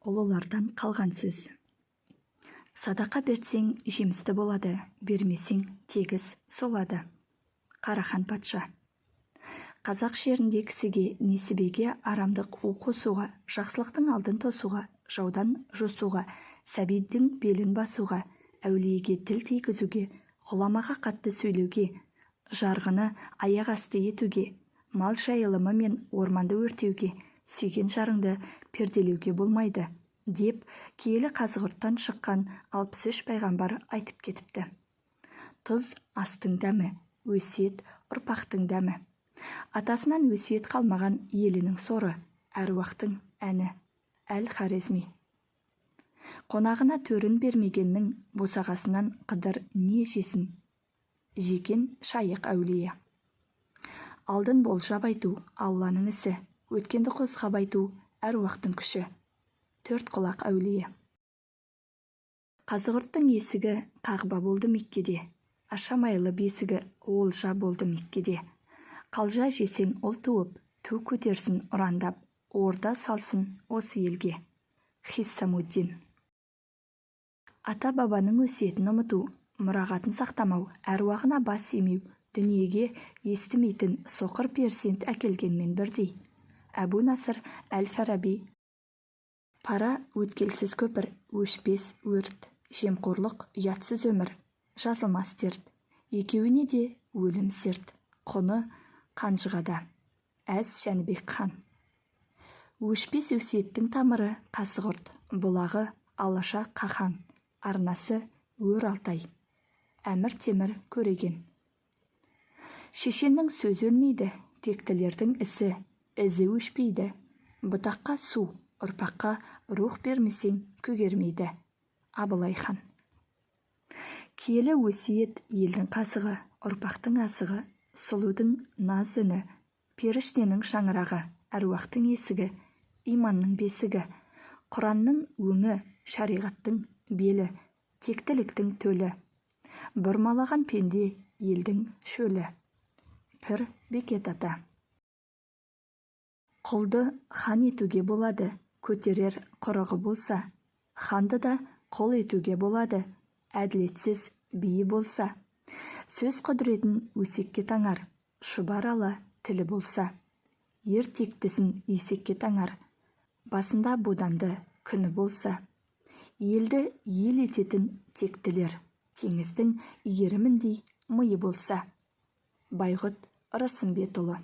Ұлылардан қалған сөз. Садақа берсең, жемісті болады, бермесең, тегіс солады. Қарахан патша. Қазақ жерінде кісіге, несібеге арамдық у қосуға, жақсылықтың алдын тосуға, жаудан жосуға, сәбидің белін басуға, әулиеге тіл тигізуге, ғұламаға қатты сөйлеуге, жарғыны аяқ асты етуге, мал жайылымы мен орманды өртеуге, сүйген жарыңды перделеуге болмайды, деп киелі Қазығұрттан шыққан 63 пайғамбар айтып кетіпті. Тұз астың дәмі, өсиет ұрпақтың дәмі. Атасынан өсиет қалмаған елінің соры, әруақтың әні. Әл-Хорезми. Қонағына төрін бермегеннің босағасынан Қыдыр не жесін? Жекен Шайық әулие. Алдын болжап айту Алланың ісі, өткенді қозғап айту әруақтың күші. Төрт құлақ әулие. Қазығұрттың есігі Қағба болды Меккеде, Ашамайлы бесігі олжа болды Меккеде. Қалжа жесең ұл туып, ту көтерсін ұрандап, орда салсын осы елге. Хиссамуддин. Ата-бабаның өсиетін ұмыту, мұрағатын сақтамау, әруағына бас имеу, дүниеге естімейтін соқыр перзент әкелгенмен бірдей. Әбу Насыр әл-Фараби. Пара өткелсіз көпір, өшпес өрт, жемқорлық ұятсыз өмір, жазылмас дерт. Екеуіне де өлім серт, құны қанжығада. Әз Жәнібек хан. Өшпес өсиеттің тамыры Қазығұрт, бұлағы Алаша қахан, арнасы Өр Алтай. Әмір Темір көреген. Шешеннің сөзі өлмейді, тектілердің ісі, ізі өшпейді. Бұтаққа су, ұрпаққа рух бермесең көгермейді. Абылай хан. Киелі өсиет елдің қазығы, ұрпақтың азығы, сұлудың наз үні, періштенің шаңырағы, әруақтың есігі, иманның бесігі, Құранның өңі, шариғаттың белі, тектіліктің төлі. Бұрмалаған пенде елдің шөлі. Пір Бекет ата. Құлды хан етуге болады, көтерер құрығы болса, ханды да құл етуге болады, әділетсіз биі болса. Сөз құдіретін өсекке таңар, шұбар ала тілі болса. Ер тектісін есекке таңар, басында боданды күні болса. Елді ел ететін тектілер, теңіздің иіріміндей миы болса. Байғұт Ырысымбетұлы.